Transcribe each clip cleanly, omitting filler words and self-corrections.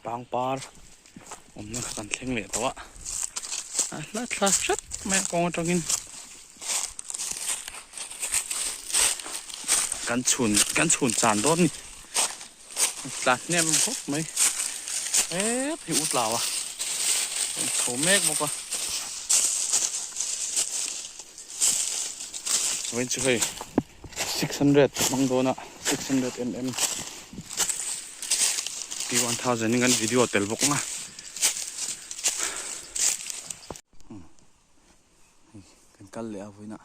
Pangpar awmna kha kan thleng leh tawh a, a hla thla hret mai a kawng atangin kan chhun kan chhun chan dawn a ni tla hnem khawp mai het hi u tlau a rawn chho mek bawk a vawiin chu hei 600 hmang dawn a 600 mm P1000 in kan video tel bawk ang a kan kal leh a vawiin ah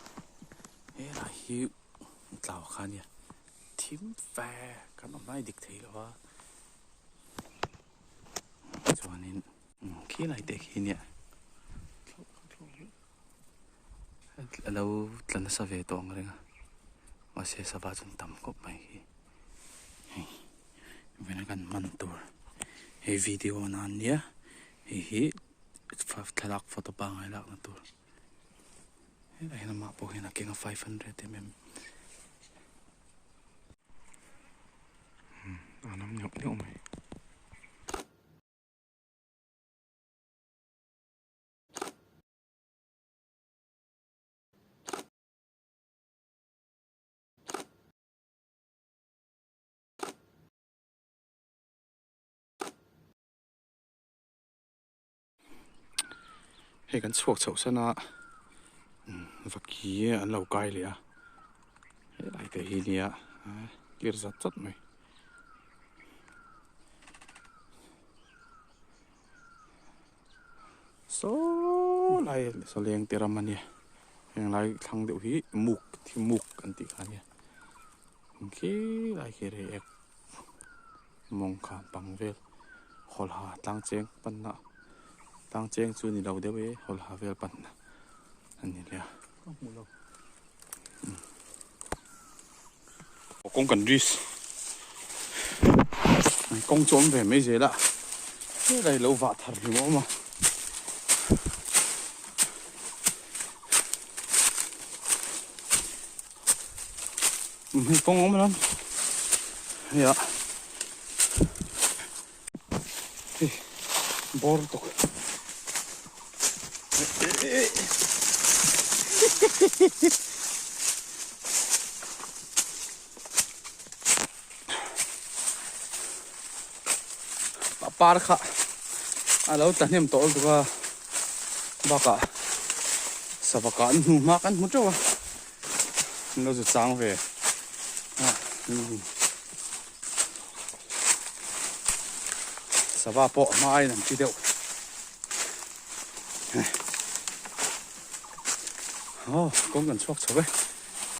helai hi tlau kha ania thim fe kan awm lai dik thei lo a chuanin khilai te khi nia A lo tla nasa ve tawh ang reng a mahse sava chu an tam khawp mai hi hei vawiin a kan hman tur hei video nan nia hei hi thlalak photo pangngai lakna tur helaiah hian amah pawh hian a keng a 500 mm. A nam neuh neuh mai. Hei kan chhuak chhoh san a vaki an lo kai leh a helai te hi nia tir zat zat mai. Saw lai saw leng te ram a nia heng lai thlang deuh hi muk thi muk an tih kha a nia khi lai khi rei ek mawng kha pang vel hawlha tlang cheng panna tlang cheng chu ni lo deuh e hawlha vel panna a ni nia kawng kan risk kawng chu awm ve mai zel a helai lo vah thar hi maw awm a hei kawng awm lam hei ah hei bawr tawk par kha a lo tla hnem tawh lutuk a bakah sava kah an hnu hma kan hmu teuh a an lo zu chang ve a. Sava pawh hmaiin an ti deuh. Aw kawng kan chhuak chho e.